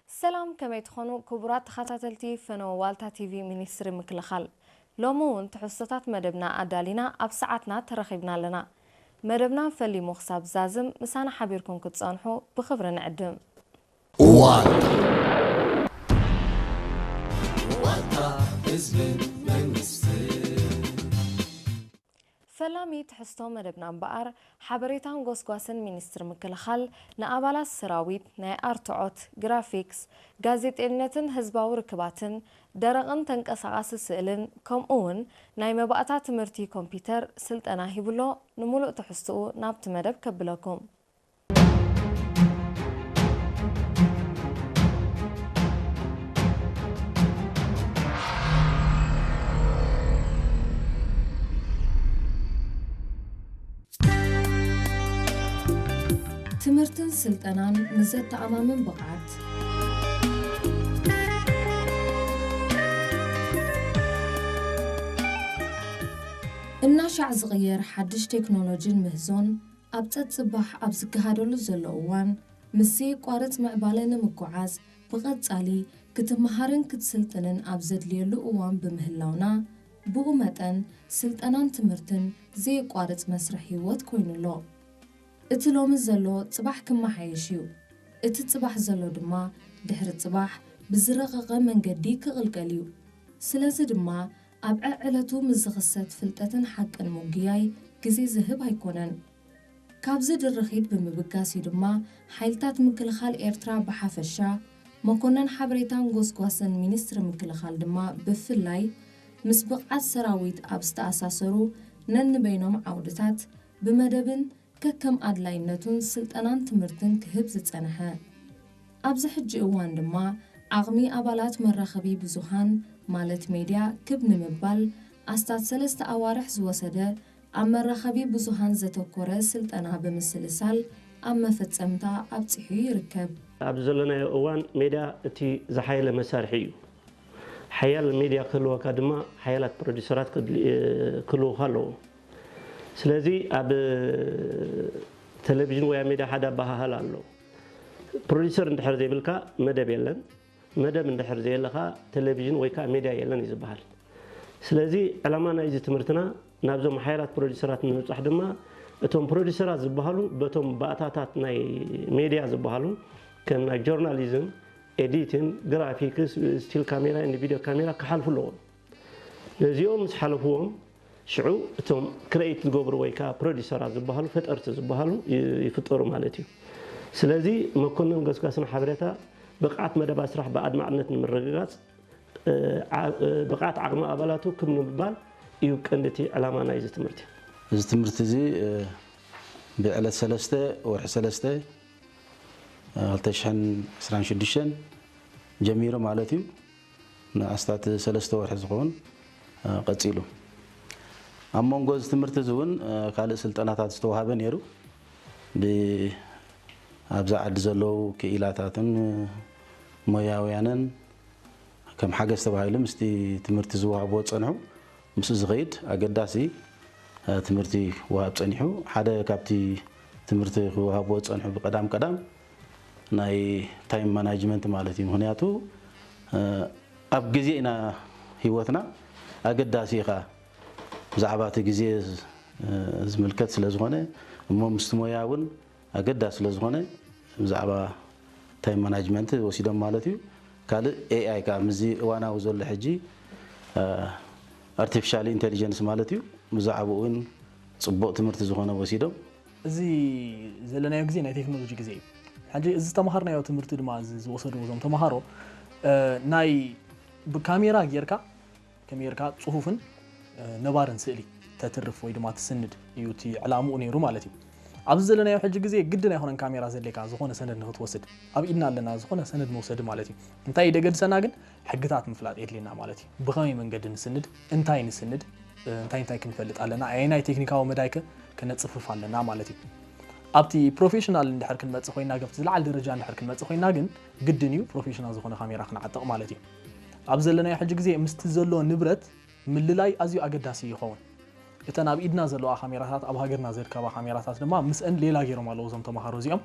ሰላም፣ ከመይ ትኾኑ ክቡራት ተኸታተልቲ ፈነወ ዋልታ ቲቪ ሚኒስትሪ ምክልኻል? ሎሚ እውን ትሕዝቶታት መደብና ኣዳሊና ኣብ ሰዓትና ተረኺብና ኣለና። መደብና ፈሊሙ ክሳብ ዛዝም ምሳና ሓቢርኩም ክትጸንሑ ብኽብሪ ንዕድም። ዋልታ። ዋልታ ህዝብን መንግስትን። ፈላሚ ትሕዝቶ መደብና እምበኣር፣ ሓበሬታን ጎስጓስን ሚኒስትሪ ምክልኻል ንኣባላት ሰራዊት ናይ ኣርትዖት፣ ግራፊክስ፣ ጋዜጠኝነትን ህዝባዊ ርክባትን፣ ደረቕን ተንቀሳቓሲ ስእልን፣ ከምኡ እውን ናይ መባእታ ትምህርቲ ኮምፒተር ስልጠና ሂቡሎ። ንምሉእ ትሕዝትኡ ናብቲ መደብ ከብለኩም። ትምህርትን ስልጠናን ንዘተኣማምን ብቕዓት። እናሻዕ ዝቕየር ሓድሽ ቴክኖሎጂን ምህዞን ኣብ ጸጽባሕ ኣብ ዝገሃደሉ ዘሎ እዋን፣ ምስ ዘየቋርጽ ምዕባለ ንምጉዓዝ፣ ብቐጻሊ ክትመሃርን ክትስልጥንን ኣብ ዘድልየሉ እዋን ብምህላውና፣ ብኡ መጠን ስልጠናን ትምህርትን ዘየቋርጽ መስርሕ ህይወት ኮይኑ ኣሎ። እቲ ሎሚ ዘሎ ጽባሕ ክመሓየሽ እዩ። እቲ ጽባሕ ዘሎ ድማ ድሕሪ ጽባሕ ብዝረቐቐ መንገዲ ክቕልቀል እዩ። ስለዚ ድማ ኣብ ዕዕለቱ ምስ ዝኽሰት ፍልጠትን ሓቅን ምጉያይ ግዜ ዝህብ ኣይኮነን። ካብዚ ድርኺት ብምብጋስ እዩ ድማ ሓይልታት ምክልኻል ኤርትራ ብሓፈሻ፣ መኮነን ሓበሬታን ጎስጓስን ሚኒስትሪ ምክልኻል ድማ ብፍላይ፣ ምስ ብቕዓት ሰራዊት ኣብ ዝተኣሳሰሩ ነንበይኖም ዓውድታት ብመደብን ከከም ኣድላይነቱን ስልጠናን ትምህርትን ክህብ ዝጸንሐ። ኣብዚ ሕጂ እዋን ድማ ዓቕሚ ኣባላት መራኸቢ ብዙሃን ማለት ሜድያ ክብ ንምባል ኣስታት ሰለስተ ኣዋርሕ ዝወሰደ ኣብ መራኸቢ ብዙሃን ዘተኮረ ስልጠና ብምስልሳል ኣብ መፈጸምታ ኣብጺሑ ይርከብ። ኣብዚ ዘለናዮ እዋን ሜድያ እቲ ዝሓየለ መሳርሒ እዩ። ሓያል ሜድያ ክህልወካ ድማ ሓያላት ፕሮዲሰራት ክድል-፣ ክህልዉኻ ኣለዎም። ስለዚ ኣብ ቴሌቪዥን ወይ ኣብ ሜድያ ሓደ ኣበሃህላ ኣሎ። ፕሮዲሰር እንድሕር ዘይብልካ መደብ የለን፣ መደብ እንድሕር ዘየለኻ ቴሌቪዥን ወይ ከዓ ሜድያ የለን እዩ ዝበሃል። ስለዚ ዕላማ ናይዚ ትምህርትና ናብዞም ሓያላት ፕሮዲሰራት ንምብጻሕ ድማ እቶም ፕሮዲሰራት ዝበሃሉ በቶም ባእታታት ናይ ሜድያ ዝበሃሉ ከም ናይ ጆርናሊዝም፣ ኤዲቲን፣ ግራፊክስ፣ ስቲል ካሜራ፣ ቪድዮ ካሜራ ክሓልፉ ኣለዎም። ነዚኦም ምስ ሓለፍዎም ሽዑ እቶም ክሬኤት ዝገብሩ ወይ ከዓ ፕሮዲሰራት ዝበሃሉ ፈጠርቲ ዝበሃሉ ይ-፣ ይፍጠሩ ማለት እዩ። ስለዚ መኮንን ገስጋስን ሓበሬታ ብቕዓት መደባት ስራሕ ብኣድማዕነት ንምርግጋጽ፣ እ፣ ዓ-፣ እ፣ ብቕዓት ዓቕሚ ኣባላቱ ክብ ንምባል እዩ ቀንዲ እቲ ዕላማ ናይዚ ትምህርቲ። እዚ ትምህርቲ እዚ፣ እ፣ ብዕለት ሰለስተ ወርሒ ሰለስተ፣ እ፣ ክልተ ሽሕን ዕስራን ሽዱሽተን ጀሚሩ ማለት እዩ። ንኣስታት ሰለስተ ወርሒ ዝኸውን፣ እ፣ ቀጺሉ። ኣብ መንጎ እዚ ትምህርቲ እዚ እውን፣ እ፣ ካልእ ስልጠናታት ዝተዋህበ ነይሩ። ብ-፣ ኣብዛ ዓዲ ዘለዉ ክኢላታትን፣ እ፣ ሞያውያንን ከም ሓገዝ ተባሂሉ ምስቲ ትምህርቲ ዝወሃብዎ ዝጸንሑ፣ ምስኡ ዝኸይድ ኣገዳሲ፣ እ፣ ትምህርቲ ክወሃብ ጸኒሑ። ሓደ ካብቲ ትምህርቲ ክወሃብዎ ዝጸንሑ ብቐዳም ቀዳም ናይ ታይም ማናጅመንት ማለት እዩ። ምኽንያቱ፣ እ፣ ኣብ ግዜ ኢና ህይወትና ኣገዳሲ ኢኻ። ብዛዕባ እቲ ግዜ ዝ-፣ እ፣ ዝምልከት ስለ ዝኾነ፣ እሞ ምስቲ ሞያ እውን ኣገዳሲ ስለ ዝኾነ፣ ብዛዕባ ታይም ማናጅመንት ወሲዶም ማለት እዩ። ካልእ ኤ ኣይ ከኣ ምስዚ እዋናዊ ዘሎ ሕጂ፣ እ፣ ኣርቲፊሻል ኢንቴሊጀንስ ማለት እዩ። ብዛዕባኡ እውን ጽቡቕ ትምህርቲ ዝኾነ ወሲዶም። እዚ ዘለናዮ ግዜ ናይ ቴክኖሎጂ ግዜ እዩ። ሕጂ እዚ ዝተምሃርናዮ ትምህርቲ ድማ፣ እዚ ዝወሰድዎ እዞም ተምሃሮ፣ እ፣ ናይ ብካሜራ ጌርካ፣ ከመይ ጌርካ ጽፉፍን፣ እ፣ ነባርን ስእሊ ተትርፍ ወይ ድማ ትስንድ እዩ እቲ ዕላምኡ ነይሩ ማለት እዩ። ኣብዚ ዘለናዮ ሕጂ ግዜ ግድን ኣይኮነን ካሜራ ዘድልየካ ዝኾነ ሰነድ ንክትወስድ። ኣብ ኢድና ኣለና ዝኾነ ሰነድ መውሰዲ ማለት እዩ። እንታይ እዩ ደገድሰና ግን ሕግታት ምፍላጥ የድልየና ማለት እዩ። ብኸመይ መንገዲ ንስንድ፣ እንታይ ንስንድ፣ እ፣ እንታይ እንታይ ክንፈልጥ ኣለና፣ ኣየናይ ቴክኒካዊ መዳይከ ከነጽፍፍ ኣለና ማለት እዩ። ኣብቲ ፕሮፌሽናል እንድሕር ክንመጽእ ኮይና፣ ገብቲ ዝለዓለ ደረጃ እንድሕር ክንመጽእ ኮይና ግን ግድን እዩ ፕሮፌሽናል ዝኾነ ካሜራ ክንዓጥቕ ማለት እዩ። ኣብ ዘለናዮ ሕጂ ግዜ ምስቲ ዘሎ ንብረት ምልላይ ኣዝዩ ኣገዳሲ ይኸውን። እተን ኣብ ኢድና ዘለዋ ካሜራታት፣ ኣብ ሃገርና ዝርከባ ካሜራታት ድማ ምስአን ሌላ ገይሮም ኣለዉ እዞም ተምሃሮ እዚኦም።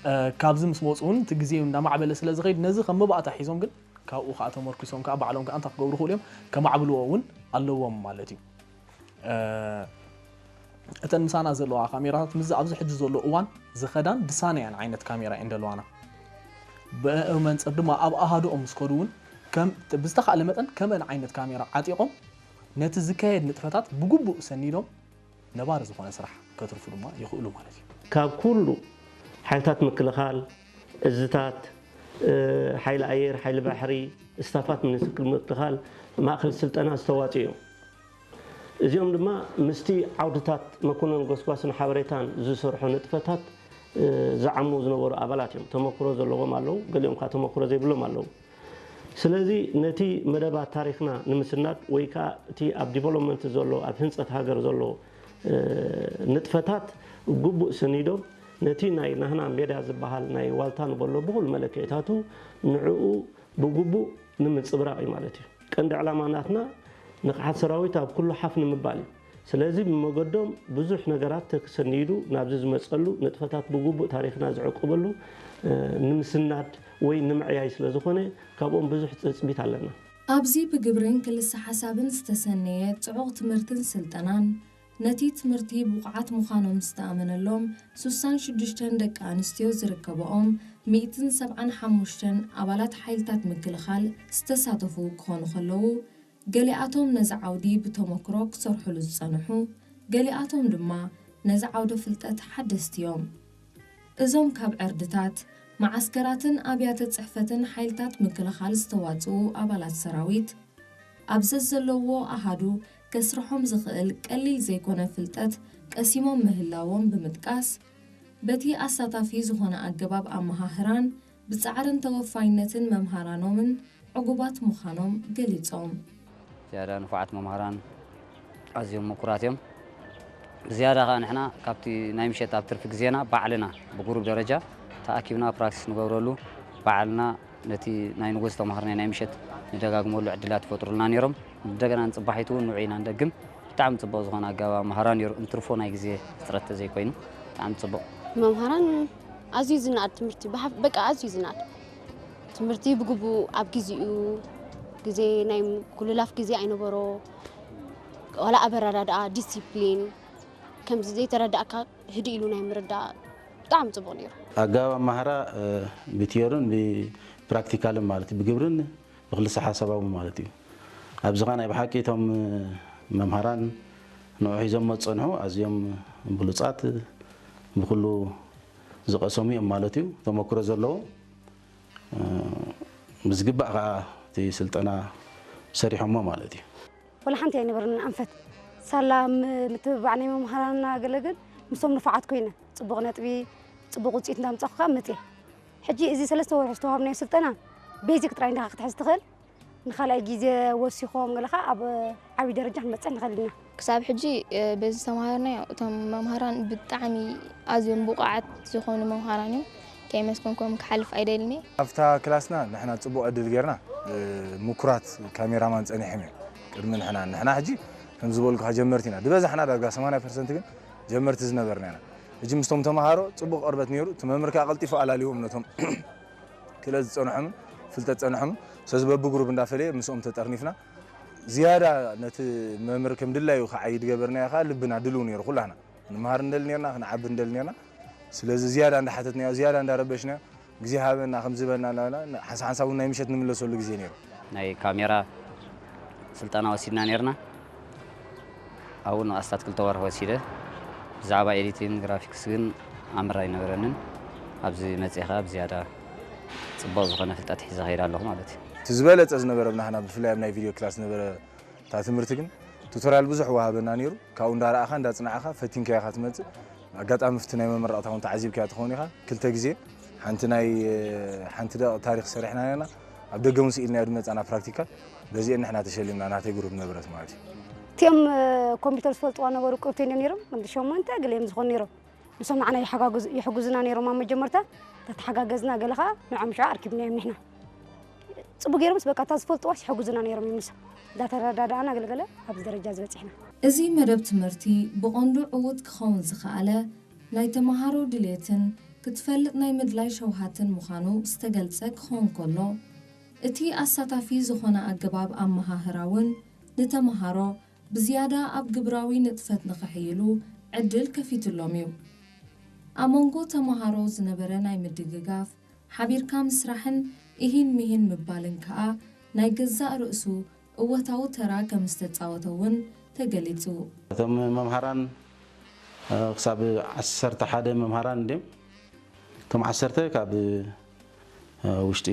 እ፣ ካብዚ ምስ መጹ እውን እቲ ግዜ እንዳማዕበለ ስለ ዝኸይድ ነዚ ከም መባእታ ሒዞም ግን ካብኡ ከዓ ተመርኪሶም ከዓ ባዕሎም ከዓ እንታይ ክገብሩ ክእሉ እዮም? ከማዕብልዎ እውን ኣለዎም ማለት እዩ። እ፣ እተን ምሳና ዘለዋ ካሜራታት ምስዚ ኣብዚ ሕጂ ዘሎ እዋን ዝኸዳን ድሳነያን ዓይነት ካሜራ እየን ዘለዋና። ብኡ መንጽር ድማ ኣብ ኣሃዱኦም ምስ ከዱ እውን ከም፣ ብዝተኻእለ መጠን ከምአን ዓይነት ካሜራ ዓጢቖም ነቲ ዝካየድ ንጥፈታት ብግቡእ ሰኒዶም ነባሪ ዝኾነ ስራሕ ከትርፉ ድማ ይኽእሉ ማለት እዩ። ካብ ኩሉ ሓይልታት ምክልኻል፣ እዝታት፣ እ፣ ሓይሊ ኣየር፣ ሓይሊ ባሕሪ፣ ስታፋት ሚኒስትሪ ምክልኻል ማእከል ስልጠና ዝተዋፅኡ እዮም። እዚኦም ድማ ምስቲ ዓውድታት መኮነን ጎስጓስን ሓበሬታን ዝሰርሑ ንጥፈታት፣ እ፣ ዝዓሙ ዝነበሩ ኣባላት እዮም። ተመክሮ ዘለዎም ኣለዉ፣ ገሊኦም ከዓ ተመክሮ ዘይብሎም ኣለዉ። ስለዚ ነቲ መደባት ታሪኽና ንምስናድ ወይ ከዓ እቲ ኣብ ዲቨሎፕመንት ዘሎ፣ ኣብ ህንፀት ሃገር ዘሎ፣ እ፣ ንጥፈታት ግቡእ ሰኒዶም ነቲ ናይ ናህና ሜዳ ዝበሃል ናይ ዋልታ ንበሎ ብኹሉ መለክዒታቱ ንዕኡ ብግቡእ ንምንፅብራቕ እዩ ማለት እዩ። ቀንዲ ዕላማ ናትና ንቕሓት ሰራዊት ኣብ ኩሉ ሓፍ ንምባል እዩ። ስለዚ ብመገዶም ብዙሕ ነገራት ተክሰኒዱ ናብዚ ዝመፀሉ ንጥፈታት ብግቡእ ታሪኽና ዝዕቅበሉ፣ እ፣ ንምስናድ ወይ ንምዕያይ ስለ ዝኾነ ካብኦም ብዙሕ ትፅቢት ኣለና። ኣብዚ ብግብርን ክልሰ ሓሳብን ዝተሰነየ ጽዑቕ ትምህርትን ስልጠናን፣ ነቲ ትምህርቲ ብቑዓት ምዃኖም ዝተኣመነሎም ሱሳን ሽዱሽተን ደቂ ኣንስትዮ ዝርከበኦም ሚእትን ሰብዓን ሓሙሽተን ኣባላት ሓይልታት ምክልኻል ዝተሳተፉ ክኾኑ ከለዉ፣ ገሊኣቶም ነዚ ዓውዲ ብተመክሮ ክሰርሑሉ ዝጸንሑ፣ ገሊኣቶም ድማ ነዚ ዓውደ ፍልጠት ሓደስቲ እዮም። እዞም ካብ ዕርድታት፣ መዓስከራትን ኣብያተ ጽሕፈትን ሓይልታት ምክልኻል ዝተዋጽኡ ኣባላት ሰራዊት፣ ኣብ ዘዘለዎ ኣሃዱ ከስርሖም ዝኽእል ቀሊል ዘይኮነ ፍልጠት ቀሲሞም ምህላዎም ብምጥቃስ፣ በቲ ኣሳታፊ ዝኾነ ኣገባብ ኣመሃህራን ብጻዕርን ተወፋይነትን መምሃራኖምን ዕጉባት ምዃኖም ገሊጾም። ዝያዳ ንፉዓት መምሃራን ኣዝዮም ምኩራት እዮም። ብዝያዳ ከኣ ንሕና ካብቲ ናይ ምሸት ኣብ ትርፊ ግዜና ባዕልና ብጉሩብ ደረጃ ተኣኪብና ፕራክቲስ ንገብረሉ፣ ባዕልና ነቲ ናይ ንጎስ ዝተምሃርናዮ ናይ ምሸት ንደጋግመሉ ዕድላት ይፈጥሩልና ነይሮም። እንደገና ንጽባሒቱ እውን ንዑ ኢና ንደግም። ብጣዕሚ ጽቡቕ ዝኾነ ኣገባብ ኣምሃራ ነይሩ፣ እንትርፎ ናይ ግዜ ሕጽረት ተዘይኮይኑ ብጣዕሚ ጽቡቕ። መምሃራን ኣዝዩ ዝነኣድ ትምህርቲ፣ ብሓፍ-፣ በቃ ኣዝዩ ዝነኣድ ትምህርቲ ብግቡእ ኣብ ግዜኡ፣ ግዜ ናይ ምኩልላፍ ግዜ ኣይነበሮ። ዋላ ኣበረዳድኣ፣ ዲሲፕሊን፣ ከምዚ ዘይተረዳእካ ህድእ ኢሉ ናይ ምርዳእ ብጣዕሚ ጽቡቕ ነይሩ። ኣገባብ ኣመሃራ፣ እ፣ ብቲዮርን ብፕራክቲካልን ማለት እዩ፣ ብግብርን ብክልሰ ሓሳባዊ ማለት እዩ። ኣብዚ ኸኣ ናይ ብሓቂ እቶም መምሃራን ንዑ ሒዞሞ ዝጸንሑ ኣዝዮም ብሉጻት፣ ብኹሉ ዝቐሰሙ እዮም ማለት እዩ። ተመክሮ ዘለዎም፣ እ፣ ብዝግባእ ኸኣ እቲ ስልጠና ሰሪሖሞ ማለት እዩ። ወላ ሓንቲ ኣይነበረንን ኣንፈት። ሳላ ም-፣ ምትብባዕ ናይ መምሃራንና ገለ ግን ምስቶም ንፉዓት ኮይነ፣ ጽቡቕ ነጥቢ፣ ጽቡቕ ውጽኢት እንዳምጻኹ ከኣ መጽየ። ሕጂ እዚ ሰለስተ ወርሒ ዝተዋሃብናዮ ስልጠና ቤዚክ ጥራይ እንዲኻ ክትሕዝ ትኽእል። ንኻልኣይ ግዜ ወሲኾም ገለ ከኣ ኣብ ዓብዪ ደረጃ ክንበጽሕ ንኽእል ኢና። ክሳብ ሕጂ፣ እ፣ በዚ ዝተምሃርናዮ እቶም መምሃራን ብጣዕሚ ኣዝዮም ብቑዓት ዝኾኑ መምሃራን እዮም። ከየመስገንኩም ክሓልፍ ኣይደልን እየ። ኣብታ ክላስና ንሕና ጽቡቕ ዕድል ጌርና፣ እ፣ ምኩራት ካሜራማን ጸኒሖም እዮም ቅድሚ ንሕና። ንሕና ሕጂ ከም ዝበልኩኻ ጀመርቲ ኢና። ዝበዛሕና ዳርጋ ሰማንያ ፐርሰንት ግን ጀመርቲ ዝነበርና ኢና። ሕጂ ምስቶም ተምሃሮ ጽቡቕ ቅርበት ነይሩ። እቲ መምህር ከኣ ቀልጢፉ ኣላልይዎም ነቶም ክእለት ዝጸንሖምን ፍልጠት ጸንሖምን። ስለዚ በብግሩፕ እንዳፈለየ ምስኦም ተጠርኒፍና ዝያዳ ነቲ መምህር ከም ድላዩ ክዓይድ ገበርናዮ ከኣ ልብና ድልው ነይሩ ኩላህና። ንመሃር እንደሊ ነርና፣ ክንዓቢ እንደሊ ነርና። ስለዚ ዝያዳ እንዳሓተትናዮ፣ ዝያዳ እንዳረበሽናዮ፣ ግዜ ሃበና ከም ዝበልና እናበልና ሓንሳ ሓንሳ እውን ናይ ምሸት ንምለሰሉ ግዜ ነይሩ። ናይ ካሜራ ስልጠና ወሲድና ነርና። ኣብኡ ንኣስታት ክልተ ወርሒ ወሲደ። ብዛዕባ ኤዲቲንግ ግራፊክስ ግን ኣምር ኣይነበረንን። ኣብዚ መፅእ ከዓ ብዝያዳ ፅቡቕ ዝኾነ ፍልጠት ሒዘ ከይድ ኣለኹ ማለት እዩ። እቲ ዝበለፀ ዝነበረ ብናህና ብፍላይ ኣብ ናይ ቪድዮ ክላስ ዝነበረ እታ ትምህርቲ ግን ቱቶርያል ብዙሕ ወሃበና ነይሩ። ካብኡ እንዳረኣኻ እንዳፅናዕኻ ፈቲንካዮ ኢኻ ትመፅእ። ኣጋጣሚ ፍቲ ናይ መመረቕታ እውን ተዓዚብካዮ ትኸውን ኢኻ። ክልተ ግዜ ሓንቲ ናይ ሓንቲ ደቕ ታሪክ ሰሪሕና ነርና። ኣብ ደገ እውን ስኢልናዮ ድመፃና ፕራክቲካል በዚአን ንሕና ተሸሊምና ናተይ ግሩፕ ነበረት ማለት እዩ። እቲኦም ኮምፒውተር ዝፈልጥዋ ነበሩ ቅርብተይ ነይሮም ወዲ ሸሞንተ ገሊኦም ዝኾኑ ነይሮም። ንሶም ንዓና ይሕጉዙና ነይሮም ኣብ መጀመርታ ተተሓጋገዝና ገለ ከዓ ንዖም ሽዓ ኣርኪብናዮም ንሕና። ፅቡቅ ገይሮምስ በቃ እታ ዝፈልጥዋስ ይሕጉዙና ነይሮም እዮም ንሶም እንዳተረዳዳእና ገለገለ ኣብዚ ደረጃ ዝበፂሕና። እዚ መደብ ትምህርቲ ብቐንዱ ዕዉት ክኸውን ዝኸኣለ ናይ ተመሃሮ ድሌትን ክትፈልጥ ናይ ምድላይ ሸውሃትን ምዃኑ ዝተገልጸ ክኸውን ከሎ፣ እቲ ኣሳታፊ ዝኾነ ኣገባብ ኣመሃህራ እውን ንተመሃሮ ብዝያዳ ኣብ ግብራዊ ንጥፈት ንኽሕይሉ ዕድል ከፊቱሎም እዩ። ኣብ መንጎ ተመሃሮ ዝነበረ ናይ ምድግጋፍ፣ ሓቢርካ ምስራሕን እሂን ምሂን ምባልን ከኣ ናይ ገዛእ ርእሱ እወታዊ ተራ ከም ዝተጻወተ እውን ተገሊጹ። እቶም መምሃራን ክሳብ ዓሰርተ ሓደ መምሃራን እንድዮም። እቶም ዓሰርተ ካብ ውሽጢ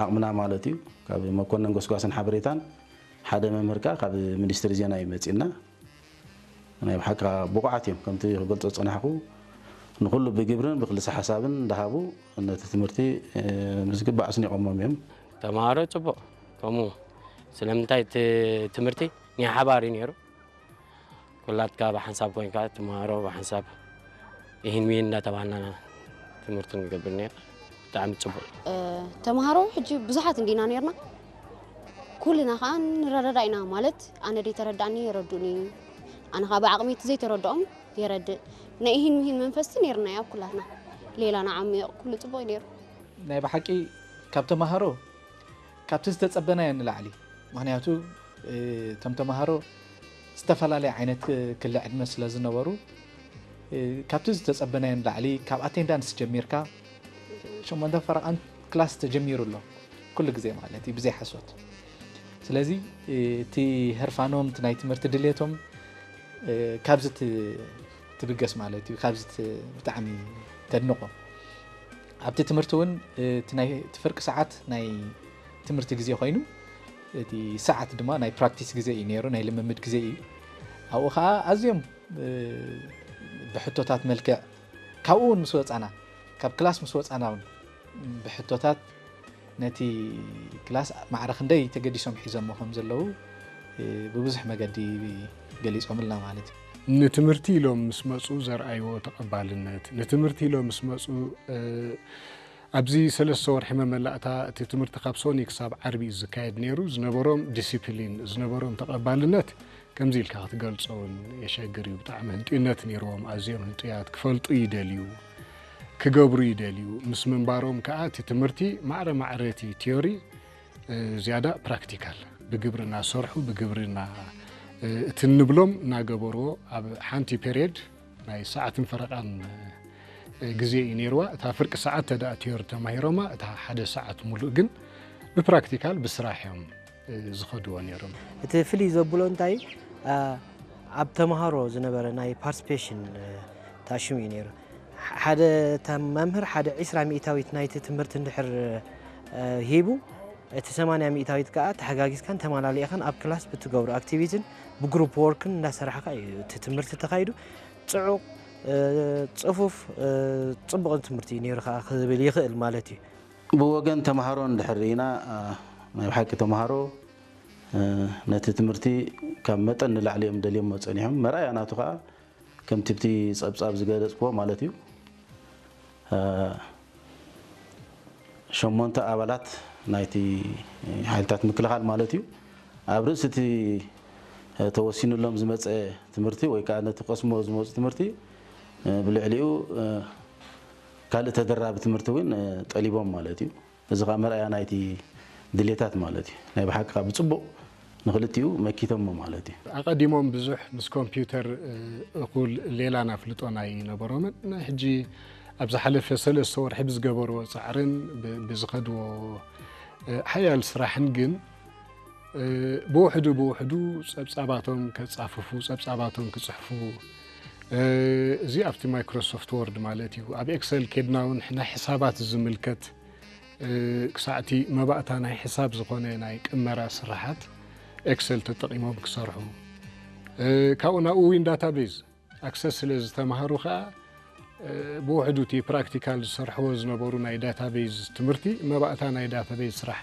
ዓቕምና ማለት እዩ። ካብ መኮነን ጎስጓስን ሓበሬታን ሓደ መምህር ከኣ ካብ ሚኒስትሪ ዜና እዩ መጺእና። ናይ ብሓቂ ብቑዓት እዮም። ከምቲ ክገልጾ ዝጸናሕኩ ንኹሉ ብግብርን ብክልሰ ሓሳብን እንዳሃቡ ነቲ ትምህርቲ ብዝግባእ ኣስኒቖሞም እዮም። ተምሃሮ ጽቡቕ ከምኡ ስለምንታይ እቲ ትምህርቲ ናይ ሓባር እዩ ነይሩ። ኩላትካ ብሓንሳብ ኮይንካ ትምሃሮ ብሓንሳብ ኢሂን ሚሂን እንዳተባሃልና ትምህርቲ ንገብር ነይርና። ብጣዕሚ ጽቡቕ። ተምሃሮ ሕጂ ብዙሓት እንዲና ነይርና። ኩልና ከኣ ንረዳዳእ ኢና ማለት ኣነ ደይተረድኣኒ የረድኡኒ። ኣነ ከኣ ብዓቕመይ እቲ ዘይተረድኦም የረድእ። ናይ ኢሂን ሚሂን መንፈስ ነይርና እዩ ኣብ ኩላትና። ሌላ ንዓሚቕ ኩሉ ጽቡቕ እዩ ነይሩ። ናይ ብሓቂ ካብ ተምሃሮ ካብቲ ዝተጸበናዮ ንላዕሊ ምኽንያቱ እቶም ተምሃሮ ዝተፈላለየ ዓይነት ክሊ ዕድመ ስለ ዝነበሩ ካብቲ ዝተጸበናዮ ንላዕሊ ካብ ኣቴንዳንስ ጀሚርካ ሸሞንተ ፈረቓን ክላስ ተጀሚሩ ኣሎ ኩሉ ግዜ ማለት እዩ ብዘይ ሓሶት ስለዚ እቲ ህርፋኖም እቲ ናይ ትምህርቲ ድሌቶም ካብዚ ትብገስ ማለት እዩ ካብዚ ብጣዕሚ ተድንቖ ኣብቲ ትምህርቲ እውን እቲ ናይ እቲ ፍርቂ ሰዓት ናይ ትምህርቲ ግዜ ኮይኑ እቲ ሰዓት ድማ ናይ ፕራክቲስ ግዜ እዩ ነይሩ ናይ ልምምድ ግዜ እዩ ኣብኡ ከዓ ኣዝዮም ብሕቶታት መልክዕ ካብኡ እውን ምስ ወፃና ካብ ክላስ ምስ ወፃና እውን ብሕቶታት ነቲ ክላስ ማዕረ ክንደይ ተገዲሶም ሒዞሞ ከም ዘለዉ ብብዙሕ መገዲ ገሊፆምልና ማለት እዩ። ንትምህርቲ ኢሎም ምስ መፁ ዘርኣይዎ ተቐባልነት፣ ንትምህርቲ ኢሎም ምስ መፁ ኣብዚ ሰለስተ ወርሒ መመላእታ እቲ ትምህርቲ ካብ ሶኒ ክሳብ ዓርቢ እዩ ዝካየድ ነይሩ። ዝነበሮም ዲሲፕሊን፣ ዝነበሮም ተቐባልነት ከምዚ ኢልካ ክትገልጾ እውን የሸግር እዩ። ብጣዕሚ ህንጡይነት ነይርዎም፣ ኣዝዮም ህንጡያት፣ ክፈልጡ ይደልዩ፣ ክገብሩ ይደልዩ። ምስ ምንባሮም ከኣ እቲ ትምህርቲ ማዕረ ማዕረ እቲ ቲዮሪ ዝያዳ ፕራክቲካል ብግብሪ እናሰርሑ ብግብሪ እና እቲ እንብሎም እናገበርዎ ኣብ ሓንቲ ፔርየድ ናይ ሰዓትን ፈረቓን ግዜ እዩ ነይርዋ። እታ ፍርቂ ሰዓት ተደኣ ቲዮሪ ተማሂሮማ እታ ሓደ ሰዓት ሙሉእ ግን ብፕራክቲካል ብስራሕ እዮም ዝኸድዎ ነይሮም። እቲ ፍልይ ዘብሎ እንታይ ኣብ ተምሃሮ ዝነበረ ናይ ፓርቲሲፔሽን ተኣሽሙ እዩ ነይሩ። ሓደ መምህር ሓደ ዒስራ ሚእታዊት ናይቲ ትምህርቲ እንድሕር ሂቡ እቲ ሰማንያ ሚእታዊት ከዓ ተሓጋጊዝካን ተመላሊእኻን ኣብ ክላስ ብትገብሮ ኣክቲቪቲን ብግሩፕ ወርክን እንዳሰራሕካ እዩ እቲ ትምህርቲ ተኻይዱ። ፅዑቕ፣ ፅፉፍ፣ ፅቡቕን ትምህርቲ እዩ ነይሩ ከዓ ክብል ይኽእል ማለት እዩ። ብወገን ተምሃሮ እንድሕር ርኢና ናይ ብሓቂ ተምሃሮ ነቲ ትምህርቲ ካብ መጠን ንላዕሊ እዮም ደልዮሞ ፀኒሖም። መርኣያ ናቱ ከዓ ከምቲ ብቲ ፀብፃብ ዝገለፅክዎ ማለት እዩ። ሸሞንተ ኣባላት ናይቲ ሓይልታት ምክልኻል ማለት እዩ ኣብ ርእሲ እቲ ተወሲኑሎም ዝመፀ ትምህርቲ ወይ ከዓ ነቲ ቀስሞ ዝመፁ ትምህርቲ ብልዕሊኡ ካልእ ተደራቢ ትምህርቲ እውን ጠሊቦም ማለት እዩ። እዚ ከዓ መርኣያ ናይቲ ድሌታት ማለት እዩ። ናይ ብሓቂ ከዓ ብፅቡቕ ንክልቲኡ መኪቶሞ ማለት እዩ። ኣቐዲሞም ብዙሕ ምስ ኮምፒውተር እኹል ሌላን ኣፍልጦን ኣይነበሮምን። ናይ ሕጂ ኣብ ዝሓለፈ ሰለስተ ወርሒ ብዝገበርዎ ፃዕርን ብዝኸድዎ ሓያል ስራሕን ግን ብውሕዱ ብውሕዱ ፀብፃባቶም ከፃፍፉ፣ ፀብፃባቶም ክፅሕፉ፣ እዚ ኣብቲ ማይክሮሶፍት ወርድ ማለት እዩ። ኣብ ኤክሰል ኬድና እውን ናይ ሕሳባት ዝምልከት ክሳዕቲ መባእታ ናይ ሕሳብ ዝኾነ ናይ ቅመራ ስራሓት ኤክሰል ተጠቒሞም ክሰርሑ፣ ካብኡ ናብኡ ዊን ዳታቤዝ ኣክሰስ ስለ ዝተማሃሩ ከዓ ብውሕዱ እቲ ፕራክቲካል ዝሰርሕዎ ዝነበሩ ናይ ዳታቤዝ ትምህርቲ መባእታ ናይ ዳታቤዝ ስራሕ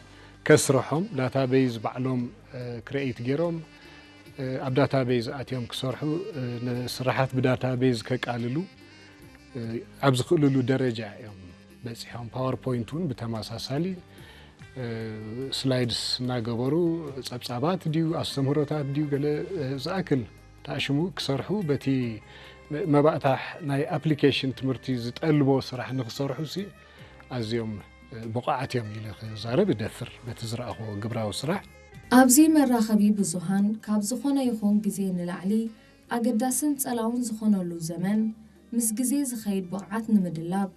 ከስርሖም፣ ዳታቤዝ ባዕሎም ክሬኤት ገይሮም ኣብ ዳታቤዝ ኣትዮም ክሰርሑ፣ ንስራሓት ብዳታቤዝ ከቃልሉ ኣብ ዝኽእልሉ ደረጃ እዮም በፂሖም። ፓወርፖይንት እውን ብተመሳሳሊ ስላይድስ እናገበሩ ፀብፃባት ድዩ ኣስተምህሮታት ድዩ ገለ ዝኣክል ተኣሽሙ ክሰርሑ፣ በቲ መባእታ ናይ ኣፕሊኬሽን ትምህርቲ ዝጠልቦ ስራሕ ንክሰርሑ ሲ ኣዝዮም ብቑዓት እዮም ኢለ ክዛረብ እደፍር በቲ ዝረኣኽዎ ግብራዊ ስራሕ። ኣብዚ መራኸቢ ብዙሃን ካብ ዝኾነ ይኹን ግዜ ንላዕሊ ኣገዳስን ጸላውን ዝኾነሉ ዘመን፣ ምስ ግዜ ዝኸይድ ብቕዓት ንምድላብ፣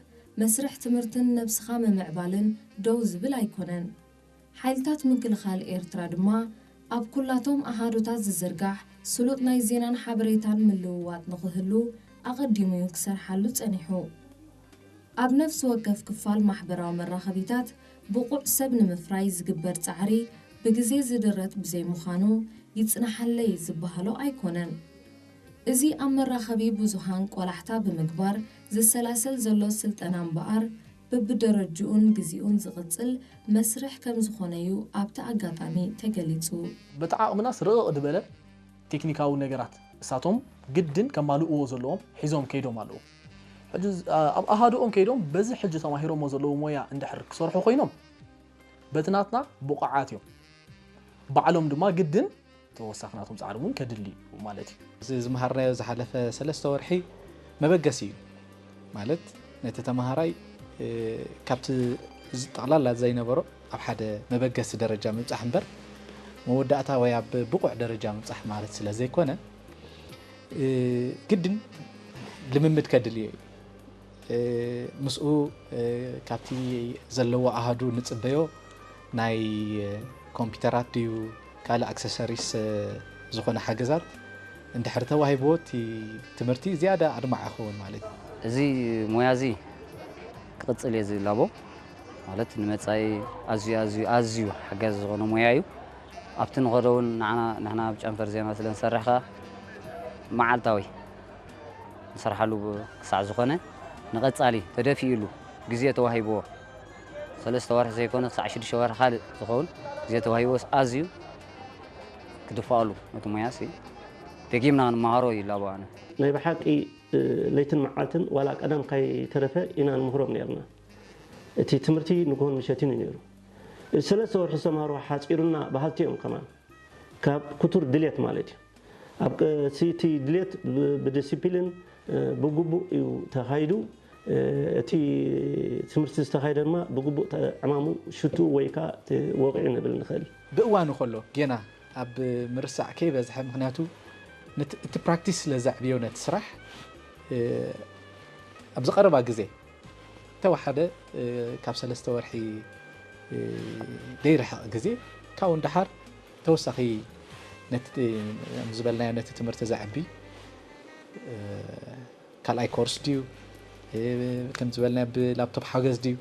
መስርሕ ትምህርትን ነብስኻ ምምዕባልን ደው ዝብል ኣይኮነን። ሓይልታት ምክልኻል ኤርትራ ድማ ኣብ ኩላቶም ኣሃዱታት ዝዝርጋሕ ስሉጥ ናይ ዜናን ሓበሬታን ምልውዋጥ ንኽህሉ ኣቐዲሙ እዩ ክሰርሓሉ ጸኒሑ። ኣብ ነፍሲ ወከፍ ክፋል ማሕበራዊ መራኸቢታት ብቑዕ ሰብ ንምፍራይ ዝግበር ጻዕሪ ብግዜ ዝድረት ብዘይምዃኑ ይጽናሓለይ ዝበሃሎ ኣይኮነን። እዚ ኣብ መራኸቢ ብዙሃን ቆላሕታ ብምግባር ዝሰላሰል ዘሎ ስልጠና እምበኣር በብደረጅኡን ግዚኡን ዝቕጽል መስርሕ ከም ዝኾነ'ዩ ኣብቲ ኣጋጣሚ ተገሊጹ። በቲ ዓቕምናስ ርቕቕ ዝበለ ቴክኒካዊ ነገራት እሳቶም ግድን ከማልእዎ ዘለዎም ሒዞም ከይዶም ኣለዉ። ሕጂ ኣብ ኣሃዱኦም ከይዶም በዚ ሕጂ ተማሂሮሞ ዘለዉ ሞያ እንድሕር ክሰርሑ ኮይኖም በቲ ናትና ብቑዓት እዮም። ባዕሎም ድማ ግድን ተወሳኺ ናቶም ጻዕሪ እውን ከድሊ እዩ ማለት እዩ። እዚ ዝመሃርናዮ ዝሓለፈ ሰለስተ ወርሒ መበገሲ እዩ። ማለት ነቲ ተመሃራይ ካብቲ ጠቕላላ ዘይነበሮ ኣብ ሓደ መበገሲ ደረጃ ምብጻሕ እምበር መወዳእታ ወይ ኣብ ብቑዕ ደረጃ ምብጻሕ ማለት ስለ ዘይኮነ ግድን ልምምድ ከድልዮ እዩ። ምስኡ ካብቲ ዘለዎ ኣሃዱ ንጽበዮ ናይ ኮምፒተራት ድዩ ካልእ ኣክሰሰሪስ ዝኾነ ሓገዛት እንድሕር ተዋሂብዎ እቲ ትምህርቲ ዝያዳ ኣድማዕ ይኸውን ማለት እዩ። እዚ ሞያ እዚ ክቕጽል እየ ዝላቦ። ማለት ንመጻኢ ኣዝዩ ኣዝዩ ኣዝዩ ሓጋዚ ዝኾነ ሞያ እዩ። ኣብቲ ንኸዶ እውን ንዓና ንሕና ኣብ ጨንፈር ዜና ስለ ንሰርሕ ከኣ መዓልታዊ ንሰርሓሉ ክሳዕ ዝኾነ ንቐጻሊ ተደፊኡሉ ግዜ ተዋሂብዎ ሰለስተ ወርሒ ዘይኮነ ክሳዕ ሽዱሽተ ወርሒ ካልእ ዝኸውን ግዜ ተዋሂብዎስ ኣዝዩ ክድፋኣሉ ነቲ ሞያሲ ደጊምና ክንመሃሮ ይላቦ ኣነ። ናይ ብሓቂ ለይትን መዓልትን ዋላ ቀደም ከይተረፈ ኢና ንምህሮም ነይርና። እቲ ትምህርቲ ንግሆን ምሸትን እዩ ነይሩ። ሰለስተ ወርሒ ዝተምሃርዎ ሓጺሩና በሃልቲ እዮም ከማን። ካብ ክቱር ድሌት ማለት እዩ። ኣብ እቲ ድሌት ብዲሲፕሊን ብግቡእ እዩ ተኻይዱ። እቲ ትምህርቲ ዝተኻየደ ድማ ብግቡእ ዕማሙ ሽትኡ ወይ ከዓ ወቂዑ ንብል ንኽእል። ብእዋኑ ከሎ ጌና ኣብ ምርሳዕ ከይበዝሐ፣ ምኽንያቱ እቲ ፕራክቲስ ስለ ዘዕብዮ ነቲ ስራሕ ኣብ ዝቐረባ ግዜ ተወሓደ ካብ ሰለስተ ወርሒ ዘይርሕቕ ግዜ ካብኡ ንደሓር ተወሳኺ ነቲ ዝበልናዮ ነቲ ትምህርቲ ዘዕቢ ካልኣይ ኮርስ ድዩ ከም ዝበልናዮ ብላፕቶፕ ሓገዝ ድዩ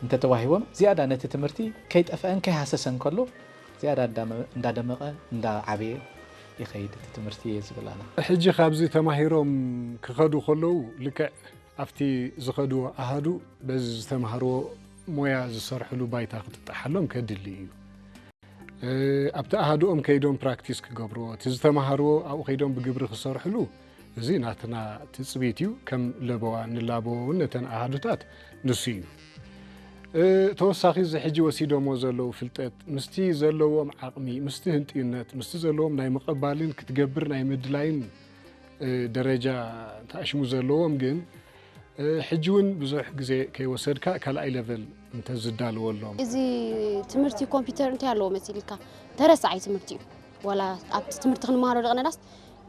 እንተተዋሂቦም ዝያዳ ነቲ ትምህርቲ ከይጠፍአን ከይሃሰሰን ከሎ ዝያዳ እንዳደመቐ እንዳዓበየ ይኸይድ እቲ ትምህርቲ እየ ዝብል ኣነ። ሕጂ ካብዚ ተማሂሮም ክኸዱ ከለዉ ልክዕ ኣብቲ ዝኸድዎ ኣሃዱ በዚ ዝተምሃርዎ ሞያ ዝሰርሕሉ ባይታ ክጥጣሓሎም ከድሊ እዩ። ኣብቲ ኣሃዱኦም ከይዶም ፕራክቲስ ክገብርዎ፣ እቲ ዝተምሃርዎ ኣብኡ ከይዶም ብግብሪ ክሰርሕሉ እዚ ናትና ትፅቢት እዩ። ከም ለበዋ ንላበዎ እውን ነተን ኣሃዱታት ንሱ እዩ። ተወሳኺ እዚ ሕጂ ወሲዶሞ ዘለዉ ፍልጠት ምስቲ ዘለዎም ዓቕሚ፣ ምስቲ ህንጥዩነት፣ ምስቲ ዘለዎም ናይ ምቕባልን ክትገብር ናይ ምድላይን ደረጃ ተኣሽሙ ዘለዎም ግን ሕጂ እውን ብዙሕ ግዜ ከይወሰድካ ካልኣይ ለቨል እንተዝዳልወሎም። እዚ ትምህርቲ ኮምፒውተር እንታይ ኣለዎ መሲልካ? ተረሳዓይ ትምህርቲ እዩ። ዋላ ኣብቲ ትምህርቲ ክንመሃሮ ደቕነናስ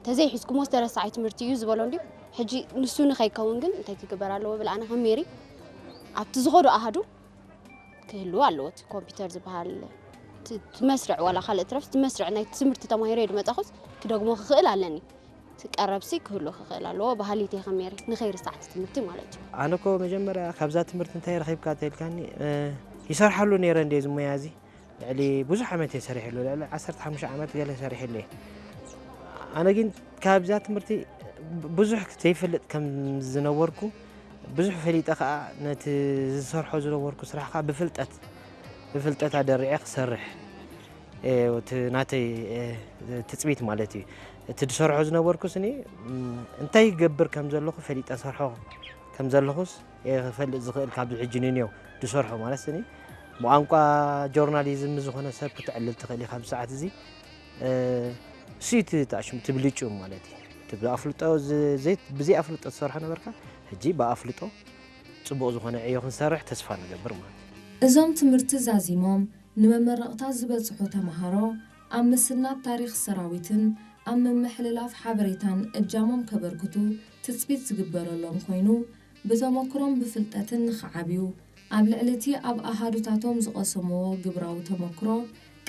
ተዘይሒዝኩሞስ ተረሳዓይ ትምህርቲ እዩ ዝበሎ እንድዩ። ሕጂ ንሱ ንኸይከውን ግን እንታይ ክግበር ኣለዎ ብል ኣነ ከም ሜሪ ኣብቲ ዝኸዶ ኣሃዱ ክህልው ኣለዎ። እቲ ኮምፒውተር ዝበሃል እቲ መስርዕ ዋላ ካልእ ትረፍ እቲ መስርዕ ናይ ትምህርቲ ተማሂረ ድመጻኹስ ክደግሞ ክኽእል ኣለኒ። ቀረብሲ ክህሉ ክኽእል ኣለዎ። ባህሊት ከመይ ንኸይርሳዕ እቲ ትምህርቲ ማለት እዩ። ኣነ እኮ መጀመርያ ካብዛ ትምህርቲ እንታይ ረኺብካ ተልካኒ፣ ይሰርሓሉ ነይረ እንደ ዝሞያ እዚ ልዕሊ ብዙሕ ዓመት እየ ሰሪሕሉ፣ ልዕሊ ዓሰርተ ሓሙሽተ ዓመት ገለ ሰሪሕሉ እየ። ኣነ ግን ካብዛ ትምህርቲ ብዙሕ ዘይፈልጥ ከም ዝነበርኩ፣ ብዙሕ ፈሊጠ ከዓ ነቲ ዝሰርሖ ዝነበርኩ ስራሕ ከዓ ብፍልጠት ብፍልጠት ኣደሪዐ ክሰርሕ፣ እቲ ናተይ ትፅቢት ማለት እዩ። እቲ ዝሰርሖ ዝነበርኩስ እኔ እንታይ ይገብር ከም ዘለኹ ፈሊጠ ሰርሖ ከም ዘለኹስ እየ ክፈልጥ ዝኽእል። ካብ ሕጂ ንንየው ዝሰርሖ ማለት እኔ ብቋንቋ ጆርናሊዝም ዝኾነ ሰብ ክትዕልል ትኽእል ኢኻ። ኣብዚ ሰዓት እዚ እሱ እዩ እቲ ተኣሽሙ፣ እቲ ብልጭኡ ማለት እዩ። እቲ ብኣፍልጦ ዝ-፣ ዘይ-፣ ብዘይ ኣፍልጦ ትሰርሖ ነበርካ፣ ሕጂ ብኣፍልጦ ፅቡቕ ዝኾነ ዕዮ ክንሰርሕ ተስፋ ንገብር ማለት እዩ። እዞም ትምህርቲ ዛዚሞም ንመመረቕታ ዝበፅሑ ተምሃሮ ኣብ ምስናድ ታሪኽ ሰራዊትን ኣብ ምምሕልላፍ ሓበሬታን እጃሞም ከበርክቱ ትፅቢት ዝግበረሎም ኮይኑ ብተመክሮን ብፍልጠትን ንኽዓብዩ ኣብ ልዕሊ እቲ ኣብ ኣሃዱታቶም ዝቐሰምዎ ግብራዊ ተመክሮ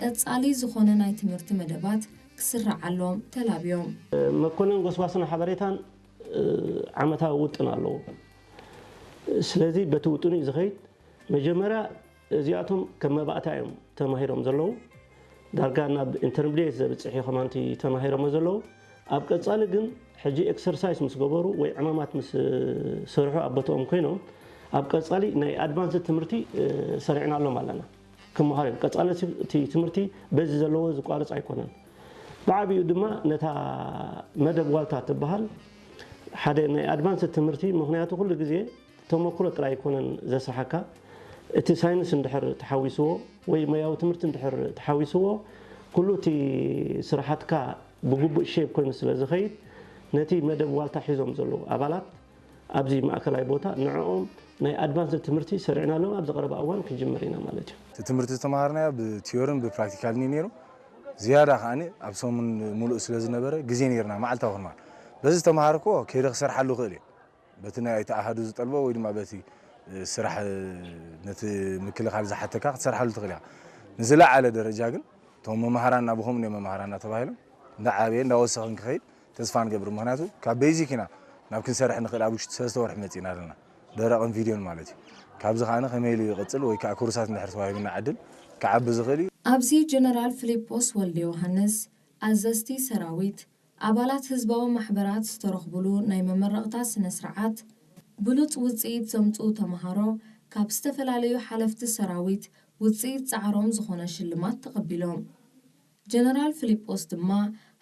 ቀፃሊ ዝኾነ ናይ ትምህርቲ መደባት ክስረዓሎም ተላብዮም። መኮንን ጎስጓስን ሓበሬታን ዓመታዊ ውጥን ኣለዎ። ስለዚ በቲ ውጥኑ እዩ ዝኸይድ። መጀመርያ እዚኣቶም ከም መባእታ እዮም ተማሂሮም ዘለዉ። ዳርጋ ናብ ኢንተርሚድየት ዘብፅሕ እዩ ከማንቲ ተማሂሮሞ ዘለዉ። ኣብ ቀፃሊ ግን ሕጂ ኤክሰርሳይስ ምስ ገበሩ ወይ ዕማማት ምስ ሰርሑ ኣብ ቦትኦም ኮይኖም ኣብ ቀፃሊ ናይ ኣድቫንስድ ትምህርቲ ሰሪዕናሎም ኣለና። ክመሃሩ እዮም። ቀፃሊ እቲ ትምህርቲ በዚ ዘለዎ ዝቋርፅ ኣይኮነን። ብዓብኡ ድማ ነታ መደብ ዋልታ ትበሃል ሓደ ናይ ኣድቫንስድ ትምህርቲ፣ ምክንያቱ ኩሉ ግዜ ተመክሮ ጥራይ ኣይኮነን ዘስርሓካ። እቲ ሳይንስ እንድሕር ተሓዊስዎ ወይ ሞያዊ ትምህርቲ እንድሕር ተሓዊስዎ ኩሉ እቲ ስራሓትካ ብግቡእ ሼፕ ኮይኑ ስለ ዝኸይድ ነቲ መደብ ዋልታ ሒዞም ዘለዉ ኣባላት ኣብዚ ማእከላይ ቦታ ንዕኦም ናይ ኣድቫንስድ ትምህርቲ ሰሪዕናሎም ኣብዚ ቀረባ እዋን ክንጅምር ኢና ማለት እዩ። እቲ ትምህርቲ ዝተምሃርናዮ ብቲዮርን ብፕራክቲካልን እዩ ነይሩ። ዝያዳ ከኣ ኣብ ሰሙን ሙሉእ ስለ ዝነበረ ግዜ ነይርና መዓልታዊ ክንማር። በዚ ዝተምሃርክዎ ከይደ ክሰርሓሉ እኽእል እየ። በቲ ናይ እቲ ኣሃዱ ዝጠልቦ ወይ ድማ በቲ ስራሕ ነቲ ምክልኻል ዝሓተካ ክትሰርሓሉ ትኽእል ኢኻ። ንዝለዓለ ደረጃ ግን እቶም መማህራንና ብኸምኡ እዮም መማህራንና ተባሂሎም እንዳዓበየ እንዳወሰኸ ንክኸይድ ተስፋ ንገብር። ምኽንያቱ ካብ ቤዚክ ኢና ናብ ክንሰርሕ ንኽእል ኣብ ውሽጢ ሰለስተ ወርሒ መፂእና ኣለና። ደረቕን ቪድዮን ማለት እዩ። ካብዚ ከኣ ከመይ ኢሉ ይቕፅል ወይ ከዓ ኮርሳት እንድሕር ተዋሂብና ዕድል ክዓቢ ዝኽእል እዩ። ኣብዚ ጀነራል ፊሊጶስ ወልደዮሃንስ፣ ኣዘዝቲ ሰራዊት፣ ኣባላት ህዝባዊ ማሕበራት ዝተረኽቡሉ ናይ መመረቕታ ስነ ስርዓት፣ ብሉፅ ውፅኢት ዘምፅኡ ተምሃሮ ካብ ዝተፈላለዩ ሓለፍቲ ሰራዊት ውፅኢት ፃዕሮም ዝኾነ ሽልማት ተቐቢሎም። ጀነራል ፊሊጶስ ድማ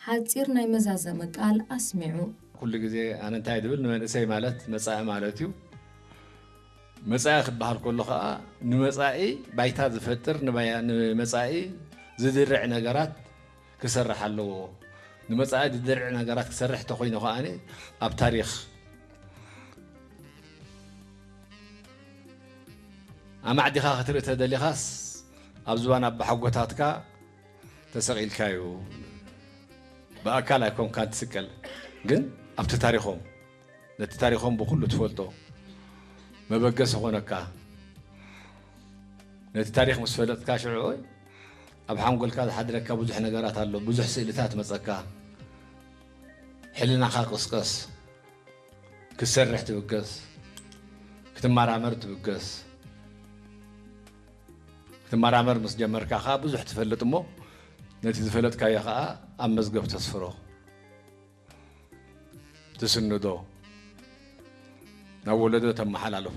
ሓፂር ናይ መዛዘሚ ቃል ኣስሚዑ። ኩሉ ግዜ ኣነ እንታይ ዝብል ንመንእሰይ ማለት መፃኢ ማለት እዩ። መፃኢ ክበሃል ከሎ ከዓ ንመፃኢ ባይታ ዝፈጥር ንባያ- ንመፃኢ ዝድርዕ ነገራት ክሰርሕ ኣለዎ። ንመፃኢ ዝድርዕ ነገራት ክሰርሕ ተኮይኑ ከዓ ኣብ ታሪክ ኣማዕዲኻ ክትርኢ ተደሊኻስ ኣብ ዝባን ኣባሓጎታትካ ተሰቒልካ እዩ። ብኣካል ኣይኮንካን ትስቀል፣ ግን ኣብቲ ታሪኾም ነቲ ታሪኾም ብኹሉ ትፈልጦ መበገሲ ኾነካ። ነቲ ታሪኽ ምስ ፈለጥካ ሽዑ ኣብ ሓንጎልካ ዝሓድረካ ብዙሕ ነገራት ኣሎ፣ ብዙሕ ስእልታት መጸካ። ሕልናኻ ቅስቀስ፣ ክትሰርሕ ትብገስ፣ ክትመራመር ትብገስ። ክትመራመር ምስ ጀመርካ ኸዓ ብዙሕ ትፈልጥ እሞ ነቲ ዝፈለጥካዮ ኸዓ ኣብ መዝገብ ተስፍሮ፣ ትስንዶ፣ ናብ ወለዶ ተመሓላልፎ፣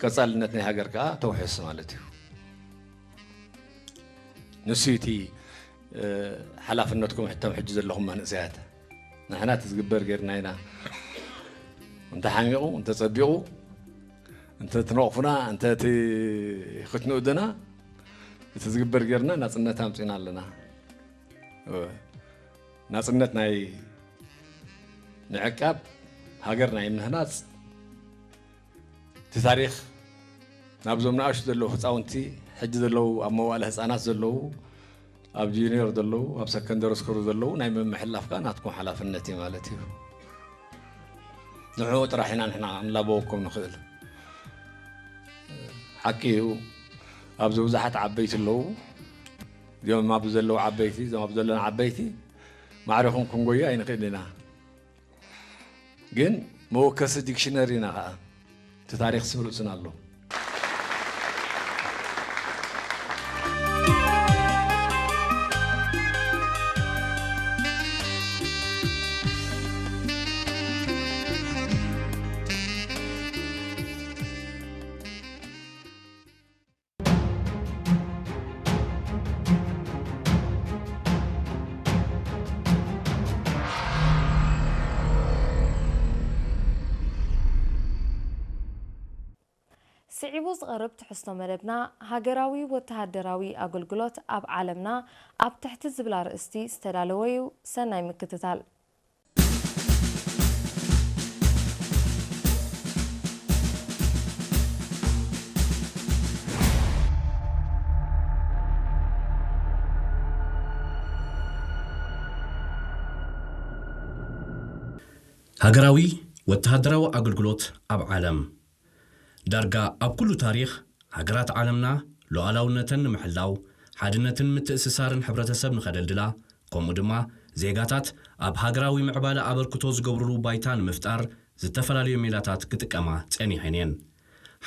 ቀፃልነት ናይ ሃገር ከዓ ተውሕስ ማለት እዩ። ንሱ እቲ ሓላፍነትኩም ሕቶም ሕጂ ዘለኹም መንእሰያት። ንሕና እቲ ዝግበር ጌርና ኢና። እንተ ሓሚቑ፣ እንተ ጸቢቑ፣ እንተ ትነቕፉና፣ እንተ እቲ ክትንእዱና፣ እቲ ዝግበር ጌርና ናጽነት ኣምጺና ኣለና። ናጽነት ናይ ምዕቃብ፣ ሃገር ናይ ምህናጽ፣ እቲ ታሪኽ ናብዞም ንኣሽቱ ዘለዉ ህፃውንቲ፣ ሕጂ ዘለዉ ኣብ መዋእለ ህፃናት ዘለዉ፣ ኣብ ጁኒየር ዘለዉ፣ ኣብ ሰከንደሪ ስኩል ዘለዉ ናይ ምምሕልላፍ ከኣ ናትኩም ሓላፍነት እዩ ማለት እዩ። ንዕኡ ጥራሕ ኢና ንሕና ክንላበወኩም ንኽእል። ሓቂ እዩ፣ ኣብዚ ብዙሓት ዓበይቲ ኣለዉ። እዚኦም ኣብዚ ዘለዉ ዓበይቲ፣ እዞም ኣብ ዘለና ዓበይቲ ማዕረኹም ክንጎዩ ኣይንኽእል ኢና። ግን መወከሲ ዲክሽነሪና ኸዓ እቲ ታሪኽ ስም ርእስና ኣሎ። ስዒቡ ዝቐርብ ትሕዝቶ መደብና፣ ሃገራዊ ወተሃደራዊ ኣገልግሎት ኣብ ዓለምና ኣብ ትሕቲ ዝብል ኣርእስቲ ዝተዳለወ እዩ። ሰናይ ምክትታል። ሃገራዊ ወተሃደራዊ ኣገልግሎት ኣብ ዓለም። ዳርጋ ኣብ ኩሉ ታሪኽ፣ ሃገራት ዓለምና ሉዓላውነተን ንምሕላው፣ ሓድነትን ምትእስሳርን ሕብረተሰብ ንኸደልድላ፣ ከምኡ ድማ ዜጋታት ኣብ ሃገራዊ ምዕባለ ኣበርክቶ ዝገብሩሉ ባይታ ንምፍጣር፣ ዝተፈላለዩ ሜላታት ክጥቀማ ጸኒሐን እየን።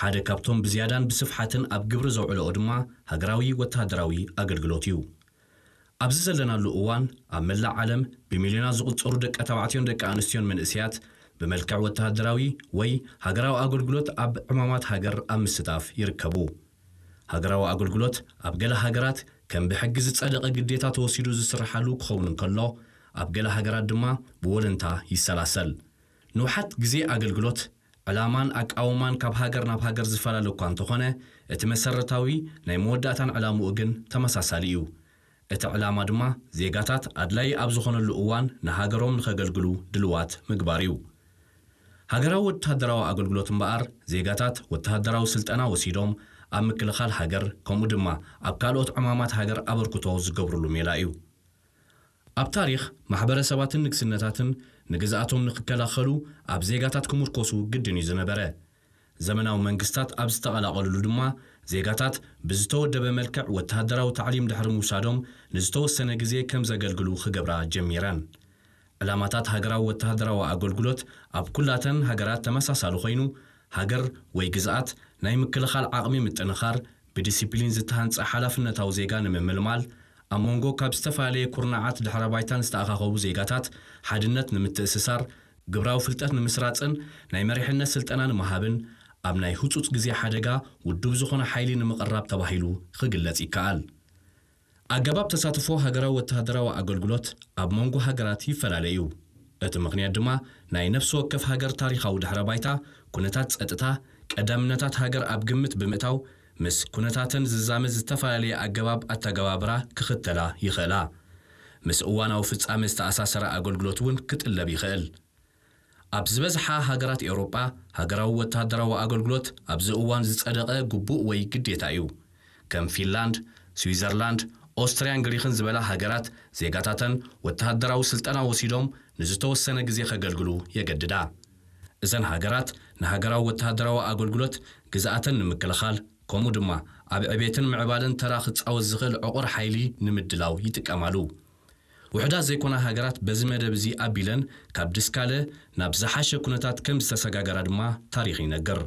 ሓደ ካብቶም ብዝያዳን ብስፍሓትን ኣብ ግብሪ ዘውዕለኦ ድማ ሃገራዊ ወተሃደራዊ ኣገልግሎት እዩ። ኣብዚ ዘለናሉ እዋን፣ ኣብ መላእ ዓለም ብሚልዮናት ዝቑጸሩ ደቂ ተባዕትዮን ደቂ ኣንስትዮን መንእሰያት ብመልክዕ ወተሃደራዊ ወይ ሃገራዊ ኣገልግሎት ኣብ ዕማማት ሃገር ኣብ ምስታፍ ይርከቡ። ሃገራዊ ኣገልግሎት ኣብ ገለ ሃገራት ከም ብሕጊ ዝጸደቐ ግዴታ ተወሲዱ ዝስርሓሉ ክኸውን እንከሎ፣ ኣብ ገለ ሃገራት ድማ ብወለንታ ይሰላሰል። ንውሓት ግዜ ኣገልግሎት፣ ዕላማን ኣቃውማን ካብ ሃገር ናብ ሃገር ዝፈላለ እኳ እንተኾነ፣ እቲ መሰረታዊ ናይ መወዳእታን ዕላምኡ ግን ተመሳሳሊ እዩ። እቲ ዕላማ ድማ ዜጋታት ኣድላዪ ኣብ ዝኾነሉ እዋን ንሃገሮም ንኸገልግሉ ድልዋት ምግባር እዩ። ሃገራዊ ወተሃደራዊ ኣገልግሎት እምበኣር፣ ዜጋታት ወተሃደራዊ ስልጠና ወሲዶም ኣብ ምክልኻል ሃገር፣ ከምኡ ድማ ኣብ ካልኦት ዕማማት ሃገር ኣበርክቶ ዝገብሩሉ ሜላ እዩ። ኣብ ታሪኽ፣ ማሕበረሰባትን ንግስነታትን ንግዝኣቶም ንክከላኸሉ ኣብ ዜጋታት ክምርኮሱ ግድን እዩ ዝነበረ። ዘመናዊ መንግስታት ኣብ ዝተቐላቐሉሉ ድማ፣ ዜጋታት ብዝተወደበ መልክዕ ወተሃደራዊ ታዕሊም ድሕሪ ምውሳዶም ንዝተወሰነ ግዜ ከም ዘገልግሉ ክገብራ ጀሚረን። ዕላማታት ሃገራዊ ወተሃደራዊ ኣገልግሎት ኣብ ኩላተን ሃገራት ተመሳሳሊ ኮይኑ፣ ሃገር ወይ ግዝኣት ናይ ምክልኻል ዓቕሚ ምጥንኻር፣ ብዲሲፕሊን ዝተሃንጸ ሓላፍነታዊ ዜጋ ንምምልማል፣ ኣብ መንጎ ካብ ዝተፈላለየ ኩርናዓት ድሕረ ባይታን ዝተኣኻኸቡ ዜጋታት ሓድነት ንምትእስሳር፣ ግብራዊ ፍልጠት ንምስራጽን ናይ መሪሕነት ስልጠና ንምሃብን፣ ኣብ ናይ ህጹጽ ግዜ ሓደጋ ውዱብ ዝኾነ ሓይሊ ንምቕራብ ተባሂሉ ክግለጽ ይከኣል። ኣገባብ ተሳትፎ ሃገራዊ ወተሃደራዊ ኣገልግሎት ኣብ መንጎ ሃገራት ይፈላለ እዩ። እቲ ምኽንያት ድማ ናይ ነፍሲ ወከፍ ሃገር ታሪኻዊ ድሕረ ባይታ፣ ኩነታት ጸጥታ፣ ቀዳምነታት ሃገር ኣብ ግምት ብምእታው፣ ምስ ኩነታተን ዝዛመድ ዝተፈላለየ ኣገባብ ኣተገባብራ ክኽተላ ይኽእላ። ምስ እዋናዊ ፍጻመ ዝተኣሳሰረ ኣገልግሎት እውን ክጥለብ ይኽእል። ኣብ ዝበዝሓ ሃገራት ኤውሮጳ፣ ሃገራዊ ወተሃደራዊ ኣገልግሎት ኣብዚ እዋን ዝጸደቐ ግቡእ ወይ ግዴታ እዩ። ከም ፊንላንድ፣ ስዊዘርላንድ፣ ኦስትርያን ግሪኽን ዝበላ ሃገራት፣ ዜጋታተን ወተሃደራዊ ስልጠና ወሲዶም ንዝተወሰነ ግዜ ከገልግሉ የገድዳ። እዘን ሃገራት ንሃገራዊ ወተሃደራዊ ኣገልግሎት፣ ግዝኣተን ንምክልኻል፣ ከምኡ ድማ ኣብ ዕቤትን ምዕባለን ተራ ክጻወት ዝኽእል ዕቑር ሓይሊ ንምድላው ይጥቀማሉ። ውሑዳት ዘይኮና ሃገራት በዚ መደብ እዚ ኣቢለን ካብ ድስካለ ናብ ዝሓሸ ኩነታት ከም ዝተሰጋገራ ድማ ታሪኽ ይነግር።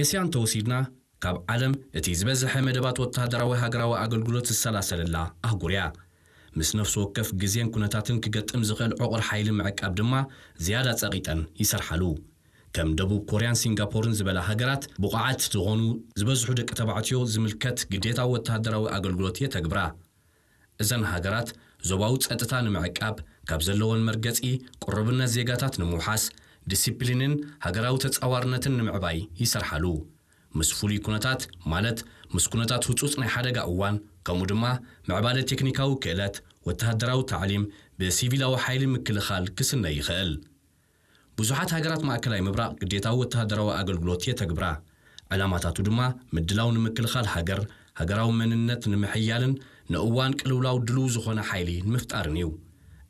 ኤስያ እንተወሲድና፣ ካብ ዓለም እቲ ዝበዝሐ መደባት ወተሃደራዊ ሃገራዊ ኣገልግሎት ዝሰላሰለላ ኣህጉር እያ። ምስ ነፍሲ ወከፍ ግዜን ኩነታትን ክገጥም ዝኽእል ዕቑር ሓይሊ ምዕቃብ ድማ ዝያዳ ጸቒጠን ይሰርሓሉ። ከም ደቡብ ኮርያን ሲንጋፖርን ዝበላ ሃገራት፣ ብቑዓት ዝኾኑ ዝበዝሑ ደቂ ተባዕትዮ ዝምልከት ግዴታዊ ወተሃደራዊ ኣገልግሎት የተግብራ። እዘን ሃገራት ዞባዊ ጸጥታ ንምዕቃብ፣ ካብ ዘለወን መርገጺ ቅሩብነት ዜጋታት ንምውሓስ፣ ዲሲፕሊንን ሃገራዊ ተጻዋርነትን ንምዕባይ ይሰርሓሉ። ምስ ፍሉይ ኩነታት፣ ማለት ምስ ኩነታት ህጹጽ ናይ ሓደጋ እዋን፣ ከምኡ ድማ ምዕባለ ቴክኒካዊ ክእለት፣ ወተሃደራዊ ታዕሊም፣ ብሲቪላዊ ሓይሊ ምክልኻል ክስነ ይኽእል። ብዙሓት ሃገራት ማእከላይ ምብራቕ ግዴታዊ ወተሃደራዊ ኣገልግሎት የተግብራ። ዕላማታቱ ድማ ምድላው ንምክልኻል ሃገር፣ ሃገራዊ መንነት ንምሕያልን ንእዋን ቅልውላው ድሉው ዝኾነ ሓይሊ ንምፍጣርን እዩ።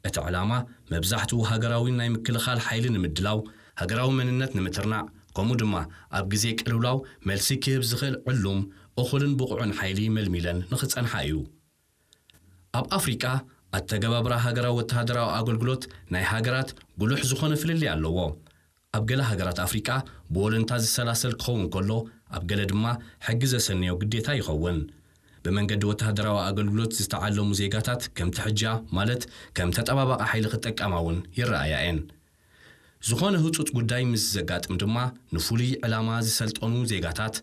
እቲ ዕላማ መብዛሕትኡ ሃገራዊ ናይ ምክልኻል ሓይሊ ንምድላው፣ ሃገራዊ መንነት ንምትርናዕ፣ ከምኡ ድማ ኣብ ግዜ ቅልውላው መልሲ ክህብ ዝኽእል ዕሉም፣ እኹልን ብቑዕን ሓይሊ መልሚለን ንኽጸንሓ እዩ። ኣብ ኣፍሪቃ፣ ኣተገባብራ ሃገራዊ ወተሃደራዊ ኣገልግሎት ናይ ሃገራት ጉሉሕ ዝኾነ ፍልልይ ኣለዎ። ኣብ ገለ ሃገራት ኣፍሪቃ ብወለንታ ዝሰላሰል ክኸውን ከሎ፣ ኣብ ገለ ድማ ሕጊ ዘሰነዮ ግዴታ ይኸውን። ብመንገዲ ወተሃደራዊ ኣገልግሎት ዝተዓለሙ ዜጋታት ከም ትሕጃ፣ ማለት ከም ተጠባባቒ ሓይሊ ክጠቀማ እውን ይረኣያ እየን። ዝኾነ ህጹጽ ጉዳይ ምስ ዘጋጥም ድማ፣ ንፍሉይ ዕላማ ዝሰልጠኑ ዜጋታት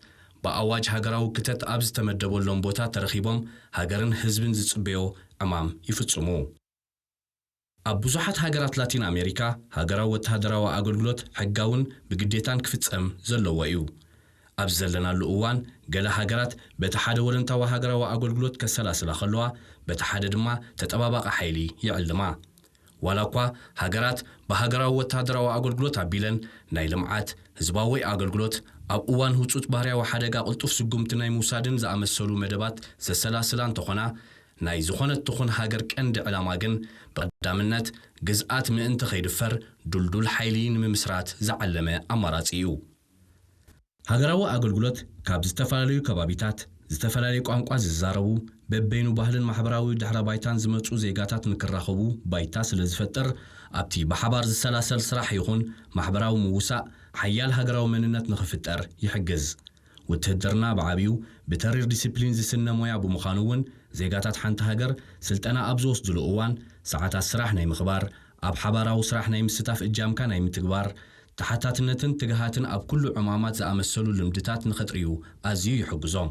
ብኣዋጅ ሃገራዊ ክተት ኣብ ዝተመደበሎም ቦታ ተረኺቦም ሃገርን ህዝብን ዝጽበዮ ዕማም ይፍጽሙ። ኣብ ብዙሓት ሃገራት ላቲን ኣሜሪካ፣ ሃገራዊ ወተሃደራዊ ኣገልግሎት ሕጋውን ብግዴታን ክፍጸም ዘለዎ እዩ። ኣብዚ ዘለናሉ እዋን፣ ገለ ሃገራት በቲ ሓደ ወለንታዊ ሃገራዊ ኣገልግሎት ከሰላስላ ከለዋ፣ በቲ ሓደ ድማ ተጠባባቒ ሓይሊ ይዕልማ። ዋላ እኳ ሃገራት ብሃገራዊ ወተሃደራዊ ኣገልግሎት ኣቢለን ናይ ልምዓት፣ ህዝባዊ ኣገልግሎት፣ ኣብ እዋን ህጹጽ ባህርያዊ ሓደጋ ቅልጡፍ ስጉምቲ ናይ ምውሳድን ዝኣመሰሉ መደባት ዘሰላስላ እንተኾና፣ ናይ ዝኾነት ትኹን ሃገር ቀንዲ ዕላማ ግን ብቐዳምነት ግዝኣት ምእንቲ ከይድፈር ድልዱል ሓይሊ ንምምስራት ዝዓለመ ኣማራጺ እዩ። ሃገራዊ ኣገልግሎት ካብ ዝተፈላለዩ ከባቢታት፣ ዝተፈላለዩ ቋንቋ ዝዛረቡ፣ በበይኑ ባህልን ማሕበራዊ ድሕረ ባይታን ዝመጹ ዜጋታት ንክራኸቡ ባይታ ስለ ዝፈጥር፣ ኣብቲ ብሓባር ዝሰላሰል ስራሕ ይኹን ማሕበራዊ ምውሳእ ሓያል ሃገራዊ መንነት ንኽፍጠር ይሕግዝ። ውትህድርና ብዓቢኡ ብተሪር ዲሲፕሊን ዝስነ ሞያ ብምዃኑ እውን፣ ዜጋታት ሓንቲ ሃገር ስልጠና ኣብ ዝወስድሉ እዋን፣ ሰዓታት ስራሕ ናይ ምኽባር፣ ኣብ ሓባራዊ ስራሕ ናይ ምስታፍ እጃምካ ናይ ምትግባር፣ ተሓታትነትን ትግሃትን ኣብ ኩሉ ዕማማት ዝኣመሰሉ ልምድታት ንኸጥርዩ ኣዝዩ ይሕግዞም።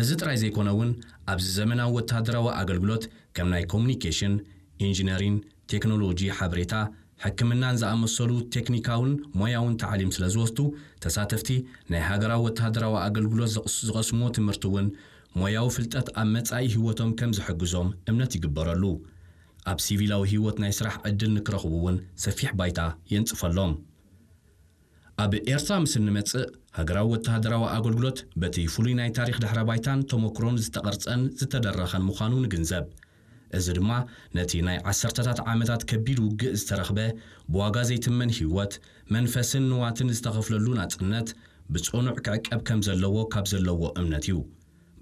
እዚ ጥራይ ዘይኮነ እውን፣ ኣብዚ ዘመናዊ ወተሃደራዊ ኣገልግሎት ከም ናይ ኮሙኒኬሽን፣ ኢንጂነሪን፣ ቴክኖሎጂ ሓበሬታ፣ ሕክምናን ዝኣመሰሉ ቴክኒካውን ሞያውን ታዕሊም ስለ ዝወስዱ፣ ተሳተፍቲ ናይ ሃገራዊ ወተሃደራዊ ኣገልግሎት ዝቕስ-፣ ዝቐስምዎ ትምህርቲ እውን ሞያዊ ፍልጠት ኣብ መጻኢ ህይወቶም ከም ዝሕግዞም እምነት ይግበረሉ። ኣብ ሲቪላዊ ህይወት ናይ ስራሕ ዕድል ንክረኽቡ እውን ሰፊሕ ባይታ የንጽፈሎም። ኣብ ኤርትራ ምስ እንመጽእ፣ ሃገራዊ ወተሃደራዊ ኣገልግሎት በቲ ፍሉይ ናይ ታሪኽ ድሕረ ባይታን ተመክሮን ዝተቐርጸን ዝተደረኸን ምዃኑ ንግንዘብ። እዚ ድማ ነቲ ናይ ዓሰርተታት ዓመታት ከቢድ ውግእ ዝተረኽበ፣ ብዋጋ ዘይትመን ህይወት፣ መንፈስን ንዋትን ዝተኸፍለሉ ናጽነት ብጽኑዕ ክዕቀብ ከም ዘለዎ ካብ ዘለዎ እምነት እዩ።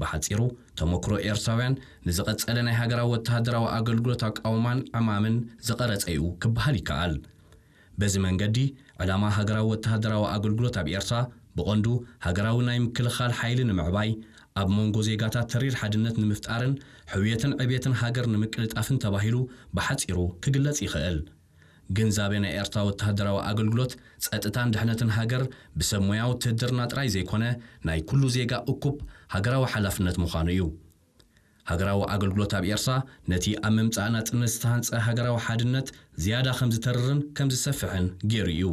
ብሓጺሩ፣ ተመክሮ ኤርትራውያን ንዝቐጸለ ናይ ሃገራዊ ወተሃደራዊ ኣገልግሎት ኣቃውማን ዕማምን ዝቐረጸ እዩ ክበሃል ይከኣል። በዚ መንገዲ፣ ዕላማ ሃገራዊ ወተሃደራዊ ኣገልግሎት ኣብ ኤርትራ ብቐንዱ ሃገራዊ ናይ ምክልኻል ሓይሊ ንምዕባይ፣ ኣብ መንጎ ዜጋታት ተሪር ሓድነት ንምፍጣርን ሕውየትን ዕብየትን ሃገር ንምቅልጣፍን ተባሂሉ ብሓጺሩ ክግለጽ ይኽእል። ግንዛቤ ናይ ኤርትራ ወተሃደራዊ ኣገልግሎት ጸጥታን ድሕነትን ሃገር ብሰብ ሞያ ውትህድርና ጥራይ ዘይኮነ፣ ናይ ኩሉ ዜጋ እኩብ ሃገራዊ ሓላፍነት ምዃኑ እዩ። ሃገራዊ ኣገልግሎት ኣብ ኤርትራ ነቲ ኣብ ምምጻእ ናጽነት ዝተሃንጸ ሃገራዊ ሓድነት ዝያዳ ከም ዝተርርን ከም ዝሰፍሕን ገይሩ እዩ።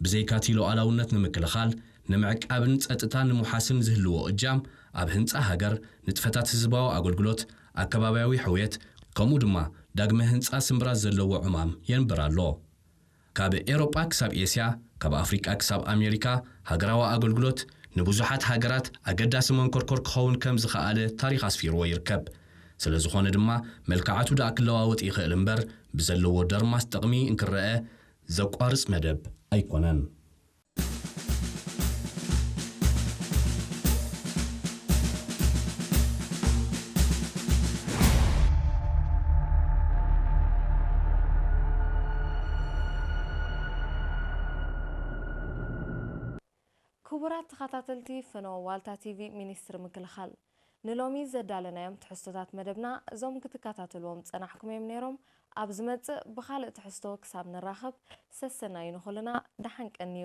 ብዘይካቲ ሉዓላውነት ንምክልኻል፣ ንምዕቃብን ጸጥታ ንምውሓስን ዝህልዎ እጃም፣ ኣብ ህንጻ ሃገር፣ ንጥፈታት ህዝባዊ ኣገልግሎት፣ ኣከባብያዊ ሕውየት፣ ከምኡ ድማ ዳግመ ህንጻ ስምብራት ዘለዎ ዕማም የንብር ኣሎ። ካብ ኤውሮጳ ክሳብ ኤስያ፣ ካብ ኣፍሪቃ ክሳብ ኣሜሪካ፣ ሃገራዊ ኣገልግሎት ንብዙሓት ሃገራት ኣገዳሲ መንኮርኮር ክኸውን ከም ዝኸኣለ ታሪኽ ኣስፊርዎ ይርከብ። ስለ ዝኾነ ድማ፣ መልክዓቱ ደኣ ክለዋወጥ ይኽእል እምበር፣ ብዘለዎ ደርማስ ጥቕሚ እንክረአ ዘቋርጽ መደብ ኣይኮነን። ክቡራት ተኸታተልቲ ፈነወ ዋልታ ቲቪ፣ ሚኒስትሪ ምክልኻል፣ ንሎሚ ዘዳለናዮም ትሕዝቶታት መደብና እዞም ክትከታተልዎም ዝጸናሕኩም እዮም ነይሮም። ኣብ ዝመጽእ ብኻልእ ትሕዝቶ ክሳብ ንራኸብ፣ ሰሰናዩ ንኹልና፣ ደሓን ቀንዩ።